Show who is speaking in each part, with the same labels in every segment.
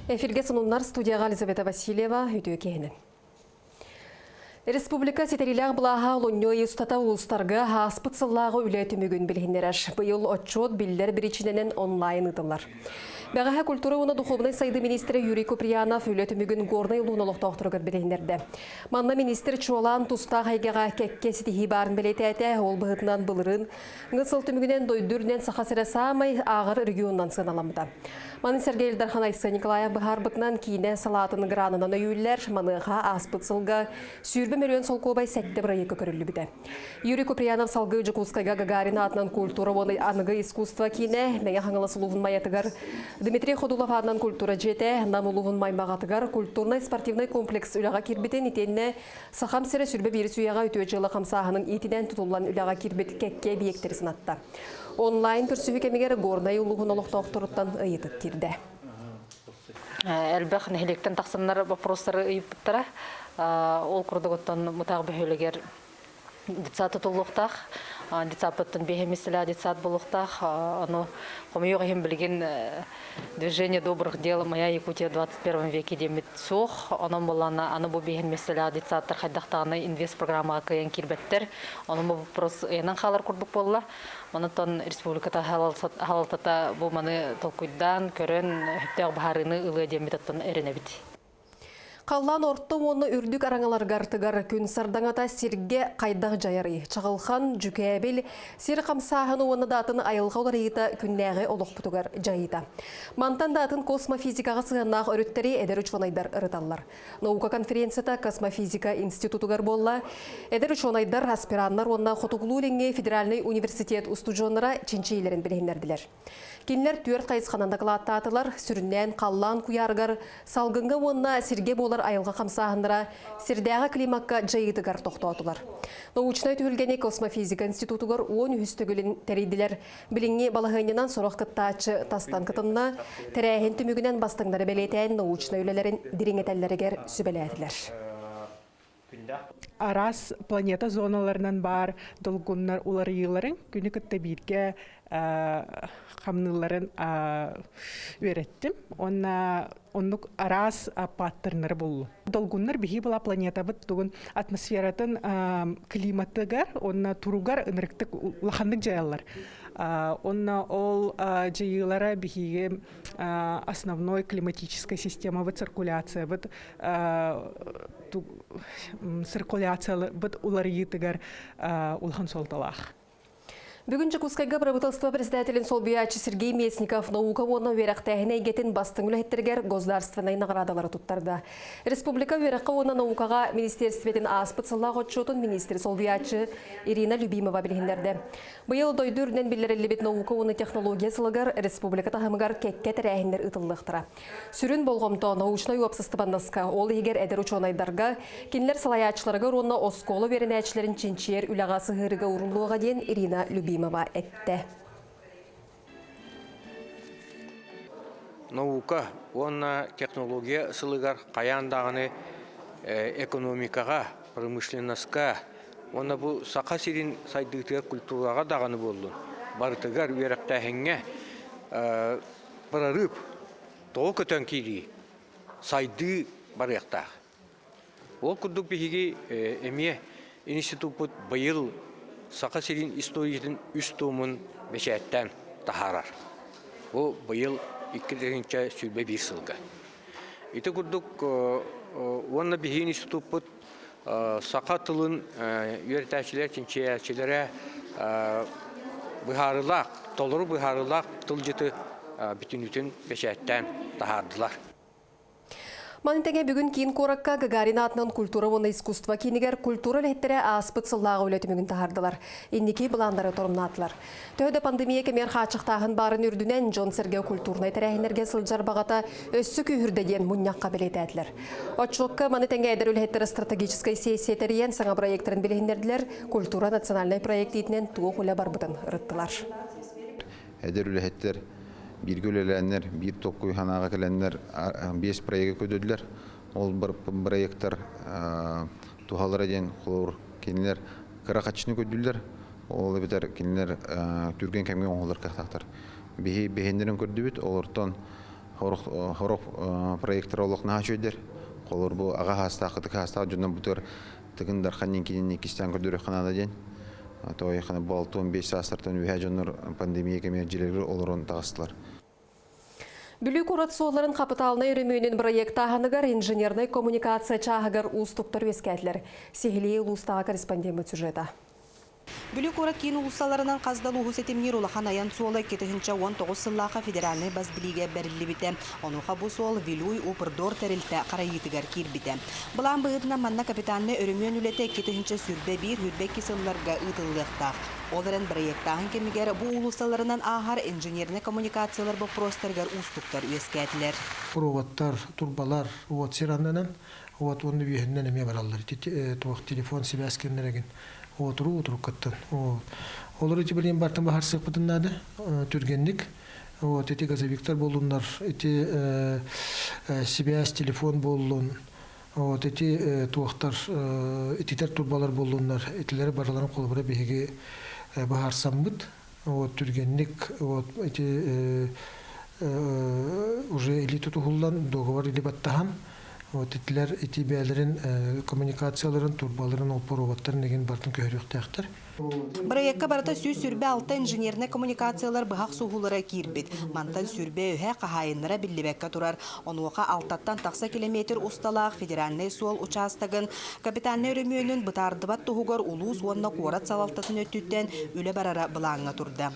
Speaker 1: Эфирге сонуннар студияға Елизавета Васильева үтүө киһини. Республика ситэриилээх былааһа олунньу ый устата улуустарга ааспыт сыллааҕы үлэ түмүгүн билиһиннэрэр. Быйыл отчуот биллэр биричиинэнэн онлайн ыытыллар. Бэҕэһээ культура уонна духуобунай сайдыы министрэ Юрий Куприянов үлэ түмүгүн Горнай улууһун олохтоохторугар билиһиннэрдэ. Манна министр чуолаан тустаах эйгэҕэ кэккэ ситиһии баарын бэлиэтээтэ. Ол быһыытынан былырыын Ҥы сыл түмүгүнэн дойду үрдүнэн Саха сирэ саамай ааҕар регионунан сыаналаммыта. Маны сэргэ Ил Дархан Айсен Николаев быһаарбытынан киинэ салаатын гранынан өйүүллэр. Маныаха ааспыт сылга 20 мөлүйүөн солкуобай сэттэ бырайыакка көрүллүбүтэ. Юрий Куприянов салгыы Дьокуускайга Гагарин аатынан культура уонна аныгы искусство киинэ Мэҥэ Хаҥалас улууһун Майатыгар Дмитрий Ходулов аатынан культура дьиэтэ Нам улууһун Маймаҕатыгар культурнай-спортивнай комплекс үлэҕэ киирбитин итиэннэ Сахам сирэ 21 үйэҕэ үтүө дьыала хамсааһынын иитинэн тутуллан үлэҕэ киирбит кэккэ эбийиэктэри санатта. Онлайн көрсүһүү кэмигэр Горнай улууһун олохтоохторуттан ыйытык киирдэ.
Speaker 2: Элбэх нэһилиэктэн тахсаннар вопростары ыйыппыттара. Ол курдук оттон Мытаах бөһүөлэгэр детсад тутуллуохтаах. Детсадпыттан биэһэ миэстэлээх детсад буолуохтаах. Ону хомойуох иһин билигин движение добрых дел «Моя Якутия в 21 веке» диэммит суох. Онон буоллаҕына аны бу биэһин миэстэлээх детсадтар хайдах даҕаны инвест-программаҕа кыайан киирбэттэр. Онон бу вопрос ыйанан хаалар курдук буолла. Онон республиката халалтата бу маны толкуйдаан, көрөн, сөптөөх быһаарыыны ылыа диэммит оттон эрэнэбит.
Speaker 1: Халлаан орто уонна үрдүк араҥаларыгар тыгар күн сардаҥата сиргэ хайдах дьайарый? Чаҕылхан, дьүкээбил, сир хамсааһыны уонна да атын айылҕа уларыйыыта күннээҕи олохпутугар дьайыыта. Мантан да атын космофизикаҕа сыһыаннаах өрүттэри эдэр учуонайдар ырыталлар. Наука конференцията Космофизика институтугар буолла. Эдэр учуонайдар, аспираннар уонна Хотугулуу-Илиҥҥи федеральнай университет устудьуоннара чинчийиилэрин билиһиннэрдилэр. Кинилэр түөрт хайысханан дакылааттаатылар. Сүрүннээн халлаан куйаарыгар, салгыҥҥа уонна сиргэ буолар айылҕа хамсааһыннара сирдээҕи климакка дьайыытыгар тохтоотулар. Научнай түһүлгэни Космофизика институтугар 13 төгүлүн тэрийдилэр. Билиҥҥи балаһыанньанан сорох кыттааччы тастан кытынна. Тэрээһин түмүгүнэн бастыҥнары бэлиэтээн научнай үлэлэрин дириҥэтэллэригэр сүбэлээтилэр.
Speaker 3: Араас планета зоналарынан баар долгуннар уларыйыыларын күнү кытта бииргэ хамныылларын үөрэттим. Уонна оннук араас паттернары буллум. Долгуннар биһи була планетабыт тугун атмосфератын климатыгар уонна туругар ынырыктык улаханнык дьайаллар. Онно ол дьайыылара биһиги основной климатическая системабыт циркуляциябыт циркуляциябыт уларыйыытыгар улахан суолталаах.
Speaker 1: Бүгүн Дьокуускайга правительство председателин солбуйааччы Сергей Местников наука уонна үөрэхтээһин эйгэтин бастыҥ үлэһиттэригэр государственнай наҕараадалары туттарда. Республика үөрэххэ уонна наукаҕа министерствотын ааспыт сыллаах отчуотун министри солбуйааччы Ирина Любимова билиһиннэрдэ. Быйыл дойду үрдүнэн биллэриллибит наука уонна технология сылыгар республика таһымыгар кэккэ тэрээһиннэр ыытыллыахтара. Сүрүн болҕомто научнай уопсастыбаннаска, ол иһигэр эдэр учуонайдарга, кинилэр салайааччыларыгар уонна оскуола үөрэнээччилэрин чинчийэр үлэҕэ сыһыарыыга ууруллуоҕа диэн Ирина Любимова эттэ.
Speaker 4: Наука уонна технология сылыгар хайаан даҕаны экономикаҕа, промышленноска уонна бу Саха сирин сайдыытыгар культураҕа даҕаны буоллун, барытыгар үөрэхтээһиҥҥэ прорыв, тоҕо көтөн киирии, сайдыы барыахтаах. Ол курдук биһиги эмиэ институппут быйыл Саха сирин историятын үс туомун бэчээттээн таһаарар. Бу быйыл 2021 сылга. Ити курдук уонна биһиги институппут саха тылын үөрэтээччилэр, чинчийээччилэрэ быһаарыылаах, толору быһаарыылаах тылдьыты бүтүннүүтүн бэчээттээн таһаардылар.
Speaker 1: Маны тэҥэ бүгүн киин куоракка Гагарин аатынан культура уонна искусство киинигэр культура үлэһиттэрэ ааспыт сыллааҕы үлэ түмүгүн таһаардылар. Инники былааннары торумнаатылар. Төһө да пандемия кэмигэр хааччахтааһын баарын үрдүнэн дьон-сэргэ культурнай тэрээһиннэргэ сылдьар баҕата өссө күүһүрдэ диэн мунньахха бэлиэтээтилэр. Отчуокка маны тэҥэ эдэр үлэһиттэр стратегическай сессия тэрийэн саҥа проектарын билиһиннэрдилэр, культура национальнай проект иитинэн туох үлэ барбытын ырыттылар.
Speaker 5: Эдэр үлэһиттэр бииргэ үлэлээннэр, биир толкуй санааҕа кэлэннэр биэс проегы көдүллэр. Ол проектар туһалара диэн холобур кинилэр кыра хаччыны көрдүллэр, ол эбэтэр кинилэр түргэн кэмҥэ оҥоһуллар кыахтаахтар. Биһи бэһиннэрин көрдүбүт, олортон Хорох проекттар олох наһаа үчүгэйдэр. Холобур бу аҕа хаастаах, кытык хаастаах дьоннор бутугар Тыгын Дархан диэн кинини иккистээн көрдөрүөххэ наада диэн. Тоойхана бу 65 саастартан үөһээ дьоннор пандемия кэмигэр дьиэлэригэр олорон таҕыстылар.
Speaker 1: Бүлүү куорат суолларын хапытаалынай өрөмүөнүн бырайыактааһыныгар инженернай коммуникация чааһыгар уустуктар үөскээтилэр. Сиһилии улуустааҕы корреспондеммыт сюжета.
Speaker 6: Бүлүү куорат киин уулуссаларынан хас да улууһу ситимниир улахан айан суола 2019 сыллаахха федеральнай бас билиигэ бэриллибитэ. Онуоха бу суол Вилюй Упрдор тэрилтэ харайыытыгар киирбитэ. Былаан быһыытынан манна капитальнай өрөмүөн үлэтэ 2021-22 сылларга ыытыллыахтаах. Ол эрэн бырайыактааһын кэмигэр бу уулуссаларынан ааһар инженернэй коммуникациялар боппуруостарыгар уустуктар үөскээтилэр.
Speaker 7: Проводтар, турбалар уот сир аннынан, уот уонна үөһэннэн эмиэ бараллар. Ити туох телефон сибээс кэннэрэгин уотуруу утуруккаттан. Олор ити билигин бартан баһарсыахпытын наада түргэнник. Вот ити газовиктар буоллуннар, ити сибээс телефон буоллун, вот ити туохтар ититэр турбалар буоллуннар, итилэри барыларын холобура биһиги баһарсаммыт. Вот түргэнник вот ити уже или тутуһуллан договор или баттаһан вот итилэр ити бээлэрин коммуникацияларын турбаларын олпоруобаттарын игин бартын көһөрүөхтээхтэр.
Speaker 6: Бырайыакка барыта 126 инженернэй коммуникациялар быһах суһуулара киирбит. Мантан сүүрбэ үһэ хаһаайыннара биллибэккэ турар. Онуоха алтаттан тахса километр усталаах федеральнай суол учаастагын капитальнай өрөмүөнүн бытаардыбат туһугар улуус уонна куорат салалтатын өттүттэн үлэ барара былааҥҥа турда.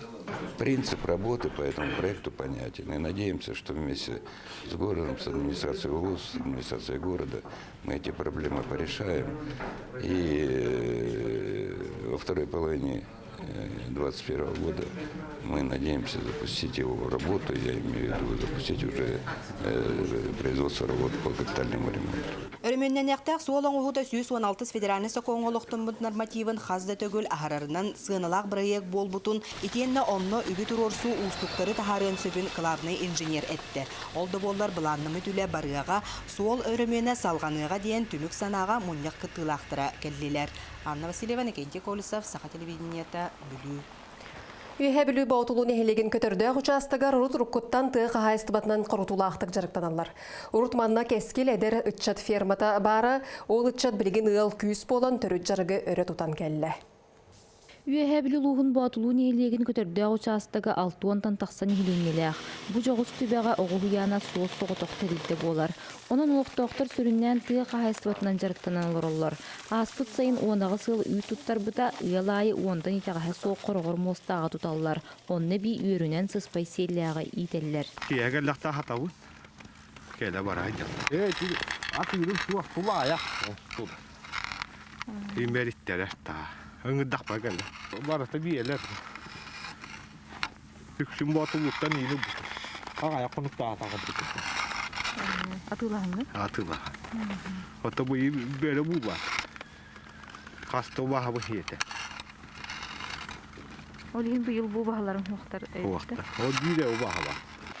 Speaker 8: Принцип работы по этому проекту понятен. И надеемся, что вместе с городом, с администрацией УЛУС, с администрацией города мы эти проблемы порешаем. И во второй половине 2021 года мы надеемся запустить его в работу, я имею в виду запустить уже производство работ по капитальному ремонту.
Speaker 6: Өрөмүөннэниэхтээх суол оҥоһуута 116 федеральнай сокуоҥҥа олохтоммут нормативын хас да төгүл аһарарынан сыаналаах бырайыак буолбутун, итиэннэ онно үбү туруорсуу уустуктары таһаарыан сөбүн кылаабынай инженер эттэ. Ол да буоллар былааннаммыт үлэ барыаҕа, суол өрөмүөнэ салҕаныаҕа диэн түмүк санааҕа мунньах кыттыылаахтара кэллилэр. Анна Васильева, Никентий Колесов, Саха телевидениета, Бүлүү.
Speaker 1: Үөһээ Бүлүү Боотулуу нэһилиэгин Көтөрдөөх учаастагар урут уруккуттан тыа хаһаайыстыбатынан хорутуулаахтык дьарыктаналлар. Урут манна Кэскил эдэр ыччат фермата баара, ол ыччат билигин ыал күүс буолан төрүт дьарыгы өрө тутан кэллэ.
Speaker 9: Үөһээ Бүлүү улууһун Боотулуу нэһилиэгин Көтөрдөөх учаастага алта уонтан тахса нэһилиэнньэлээх. Бу дьоҕус түбэҕэ оҕо уһуйаана суос-соҕотох тэрилтэ буолар. Онон олохтоохтор сүрүннээн тыа хаһаайыстыбатынан дьарыктанан олороллор. Ааспыт сайын уонаҕы сыл үүт туттарбыта, ыал аайы уонтан итэҕэһэ суох хороҕор муостааҕы туталлар. Онно эбии үөрүнэн сыспай сиэллээҕи иитэллэр.
Speaker 10: Киэһэ кэллэхтэ хатабын. Кэлэ барай дьон. Ээ, атыырым суох, тулаайах. Тула. Имэриттэрэ таа. Ыҥырдахпа кэлэ. Барыта биэлэр. Үксүн боотулуттан иини бутар. Аҕайах хонуктаатаҕа бутар.
Speaker 9: Атыылаһыҥҥыт?
Speaker 10: Атыылаһа. Ото бу бөрө бууба. Хаста убаһабы хиэтэ.
Speaker 9: Ол иһин быйыл бу убаһаларым уохтар.
Speaker 10: Уохтар. Ол биирэ убаһаба.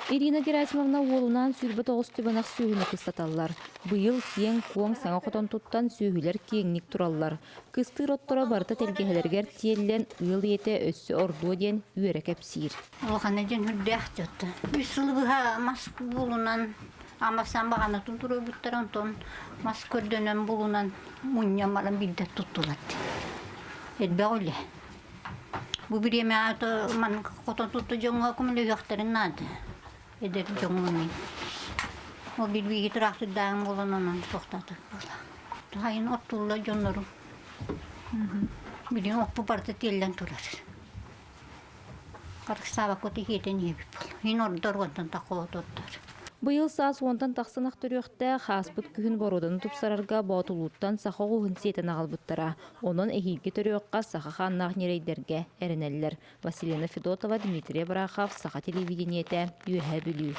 Speaker 9: Ирина Герасимовна уолунаан 29 түбэнэх сүөһүнү кыстаталлар. Быйыл киэҥ-куоҥ саҥа хотон туттан сүөһүлэр киэҥник тураллар. Кыстыыр отторо барыта тэлгэһэлэригэр тиэллэн ыал ийэтэ өссө ордуо диэн үөрэ кэпсиир.
Speaker 11: Улахана дьон үрдээх дьотто. Үс сылы быһа мас булунан, амасан баҕанатын туруйбуттар, онтон мас көрдөнөн булунан мунньан баран биирдэ туттулар. Элбэх үлэ. Бу бириэмэ ман хотон тутtu дьоҥҥо көмөлөһүөхтэрин наада. Эдэр дьоҥҥо мин. Ол билбиги тыраахтырдааҕым буолан онон туохтаатар буола. Сайын оттулла дьоннорум. Билигин оппу барыта тиэллэн турар. Харыстаабакка иһиэтэн иһэбит буолла. Иһин ордор уонтан таххоот ордор.
Speaker 9: Быйыл саас уонтан тахсан ах төрүөхтээх, ааспыт күһүн боруоданы тупсарарга Боотулууттан саха оҕуһун сиэтэн аҕалбыттара. Онон эһиилги төрүөххэ саха хааннаах ньирэйдэргэ эрэнэллэр. Василина Федотова, Дмитрий Абрахов, Саха телевидениетэ, Үөһээ Бүлүү.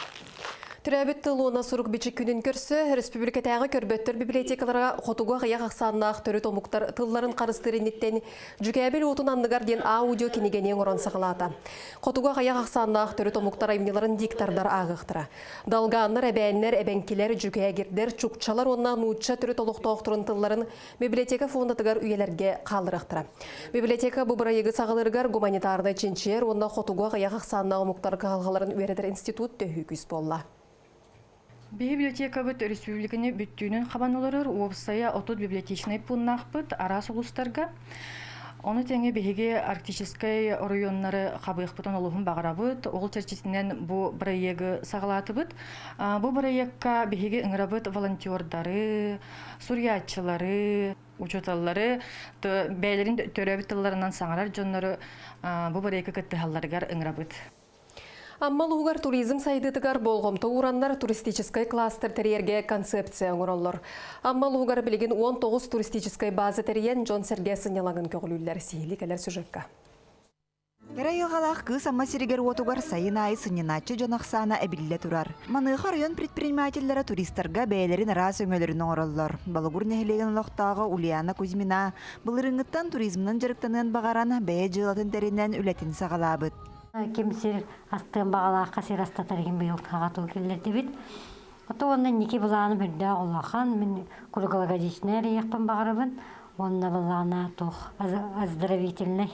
Speaker 1: Төрөөбүт тыл уонна сурук-бичик күнүн көрсө республикатааҕы көрбөттөр библиотекалара хотугу аҕыйах ахсааннаах төрүт омуктар тылларын харыстыыр инниттэн Дьүкээбил уотун анныгар диэн аудио кинигэни оҥорон саҕалаата. Хотугу аҕыйах ахсааннаах төрүт омуктар айымньыларын диктордар ааҕыахтара. Долгааннар, эбээннэр, эбэҥкилэр, дьүкээгирдэр, чукчалар уонна нуучча төрүт олохтоохторун тылларын библиотека фондатыгар үйэлэргэ хаалларыахтара. Библиотека бу бырайыгы саҕалыырыгар гуманитарнай чинчийэр уонна хотугу аҕыйах ахсааннаах омуктар кыһалҕаларын үөрэтэр институт төһүү күүс буолла.
Speaker 12: Биһи библиотекабыт өрөспүүбүлүкэни бүттүүнүн хабан олорор, уопсайа 30 библиотечнай пууннаахпыт араас улуустарга. Ону тэҥэ биһиги арктическай оройуоннары хабыахпытын олуһун баҕарабыт. Ол чэрчитинэн бу бырайыагы саҕалаатыбыт. Бу бырайыакка биһиги ыҥырабыт волонтердары, суруйааччылары, учууталлары, бэйэлэрин төрөөбүт тылларынан саҥарар дьоннору бу бырайыакка кыттыһалларыгар ыҥырабыт.
Speaker 1: Амма улууһугар туризм сайдыытыгар болҕомто уураннар туристическай кластер тэрийэргэ концепция оҥороллор. Амма улууһугар билигин 19 туристическай база тэрийэн дьон-сэргэ сынньалаҥын көҕүлүүллэр. Сиһилии кэлэр сюжекка.
Speaker 13: Кэрэ айылҕалаах кыыс Амма сиригэр-уотугар сайын аайы сынньанааччы дьон ахсаана эбиллэ турар. Маныаха оройуон предпринимателлэрэ туристарга бэйэлэрин араас өҥөлөрүн оҥороллор. Болугур нэһилиэгин олохтооҕо Ульяна Кузьмина былырыыҥҥыттан туризмынан дьарыктаныан баҕаран, бэйэ дьыалатын тэринэн үлэтин саҕалаабыт.
Speaker 14: Ким сир астыан баҕалаахха сир астатар иһин быйыл хаҕа киллэрдибит. Ото уонна инники былааным үрдээх улахан, мин круглогодичнай эрийиэхпин баҕарабын уонна былаана туох оздоровительнай.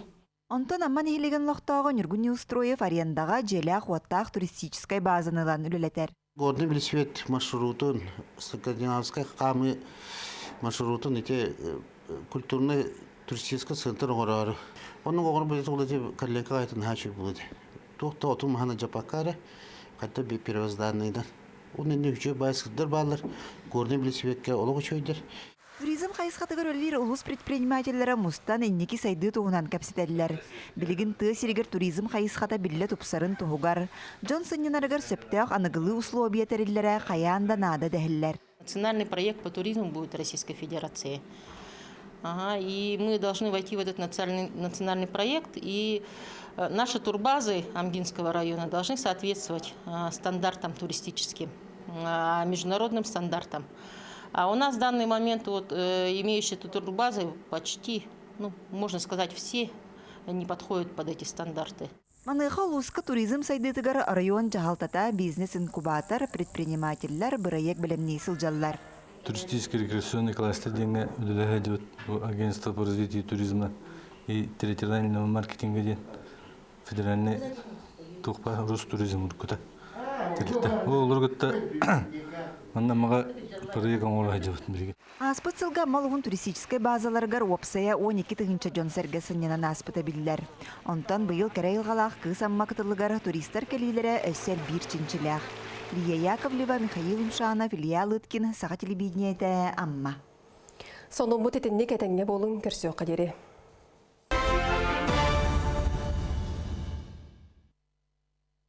Speaker 13: Онтон Амма нэһилиэгин олохтооҕо Ньургун Неустроев арендаҕа дьиэлээх-уоттаах туристическай баазаны ылан үлэлэтэр.
Speaker 15: Горный велосипед маршрутун, скандинавскай хаамыы маршрутун ити культурный туристический центр оҥороору. Оннук оҥорбут ол ити коллега айтын хаачый булуд. Туох да отун маһана жапакка эрэ, хатта первозданныйдан. Уонна үчүгэй баай сырдар бааллар, горный велосипедке олох үчүгэйдэр.
Speaker 13: Туризм хайысхатыгар үлэлиир улуус предпринимателлэрэ мустан инники сайдыы туһунан кэпсэтэллэр. Билигин тыа сиригэр туризм хайысхата биллэ тупсарын туһугар, дьон сынньанарыгар сөптөөх аныгылыы услуобуйа тэриллэрэ хайаан да наада дэһэллэр.
Speaker 16: Национальный проект по туризму будет Российской Федерации. Ага, и мы должны войти в этот национальный, национальный проект, и наши турбазы Амгинского района должны соответствовать стандартам туристическим, международным стандартам. А у нас в данный момент вот, имеющие турбазы почти, ну, можно сказать, все не подходят под эти стандарты.
Speaker 13: Маныаха улууска туризм сайдыытыгар оройуон дьаһалтата, бизнес-инкубатор, предпринимателлэр бырайыак бэлэмнии сылдьаллар.
Speaker 17: Туристический рекреационный кластер диэҥҥэ үлэлэһэ сылдьыбыт агентство по развитию туризма и территориального маркетинга диэн федеральный туох баар Ростуризм уруккута тэрилтэ. Ол олору кытта манна Аммаҕа проект оҥоро сылдьабыт билигин.
Speaker 13: Ааспыт сылга Амма улууһун туристическай базаларыгар уопсайа 12 тыһыынча дьон-сэргэ сынньанан ааспыта биллэр. Онтон быйыл кэрэ айылҕалаах Кыыс Амма кытылыгар туристар кэлиилэрэ өссө элбиир чинчилээх. Лия Яковлева, Михаил Юмшанов, Илья Лыткин, Саха телевидениетэ, Амма.
Speaker 1: Сонуммут итинник этэҥҥэ буолуҥ, көрсүөххэ диэри.